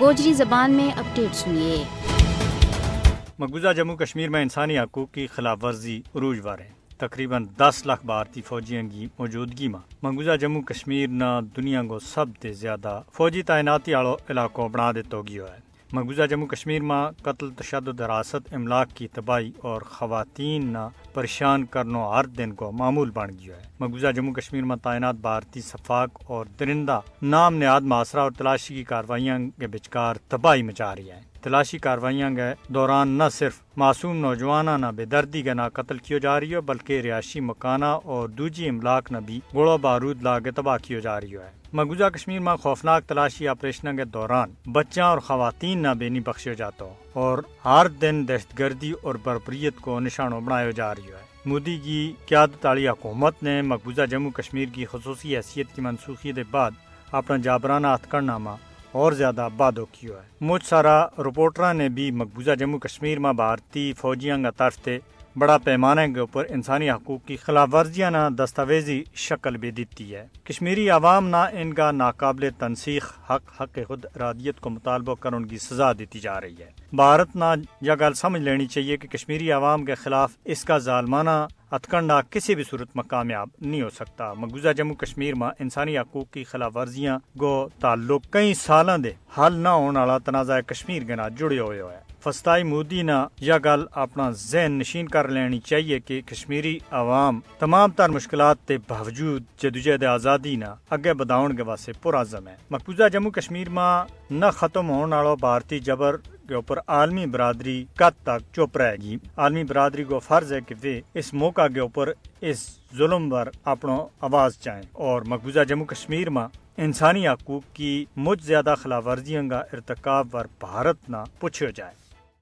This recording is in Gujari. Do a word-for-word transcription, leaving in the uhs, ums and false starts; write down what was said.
گوجری زبان میں اپڈیٹ سنیے۔ مقبوضہ جموں کشمیر ما انسانی حقوق کی خلاف ورزی عروج وار ہے۔ تقریبا دس لکھ بھارتی فوجیاں کی موجودگی ما مقبوضہ جموں کشمیر نا دنیا کو سب تے زیادہ فوجی تعیناتی آڑو علاقو بنا دیتو گیو ہے۔ مقبوضہ جموں کشمیر ما قتل، تشدد، حراست، املاک کی تباہی اور خواتین نا پریشان کرنو ہر دن کو معمول بن گیو ہے۔ مقبوضہ جموں کشمیر ما تعینات بھارتی سفاک اور درندہ نام نہاد محاصرہ اور تلاشی کی کاروائیاں کے بچکار تباہی مچا رہی ہے۔ تلاشی کاروائیاں کے دوران نہ صرف معصوم نوجواناں نا بے دردی کے نا قتل کیو جا رہی ہو، بلکہ رہائشی مکاناں اور دوجی املاک نا بھی گوڑو بارود لا کے تباہ کیو جا رہی ہو ہے۔ مقبوضہ کشمیر ما خوفناک تلاشی آپریشناں کے دوران بچاں اور خواتین نا بے نہیں بخشیو جاتو، اور ہر دن دہشت گردی اور بربریت کو نشانو بنایو جا رہیو ہے۔ مودی کی قیادت آڑی حکومت نے مقبوضہ جموں کشمیر کی خصوصی حیثیت کی منسوخی دے بعد اپنا جابرانہ ہتھ کڑنا ما اور زیادہ بادھو کیو ہے۔ مچ سارا رپورٹراں نے بھی مقبوضہ جموں کشمیر ما بھارتی فوجیاں کا طرف تے بڑا پیمانے کے اپر انسانی حقوق کی خلاف ورزیاں نا دستاویزی شکل بھی دیتی ہے۔ کشمیری عوام نا ان کا ناقابل تنسیخ حق، حق خود ارادیت کو مطالبو کرن کی سزا دیتی جا رہی ہے۔ بھارت نا یا گل سمجھ لینی چاہیے کہ کشمیری عوام کے خلاف اس کا ظالمانہ ہتھ کنڈا کسی بھی صورت ما کامیاب نہیں ہو سکتا۔ مقبوضہ جموں کشمیر ما انسانی حقوق کی خلاف ورزیاں کو تعلق کئی سالاں دے حل نہ ہون آڑا تنازعہ کشمیر کے نا جڑیو ہویو ہے۔ فستائی مودی نا یا گل اپنا ذہن نشین کر لینی چاہیے کہ کشمیری عوام تمام تر مشکلات تے باوجود جدوجہد آزادی نا اگے بدھاون کے واسطے پرعزم ہے۔ مقبوضہ جموں کشمیر ما نہ ختم ہون آڑو بھارتی جبر کے اپر عالمی برادری کد تک چپ رہے گی؟ عالمی برادری کو فرض ہے کہ وہ اس موقع کے اپر اس ظلم پر اپنو آواز چاہیں اور مقبوضہ جموں کشمیر ما انسانی حقوق کی مچ زیادہ خلاف ورزیاں کا ارتکاب پر بھارت نا پوچھیو جائے۔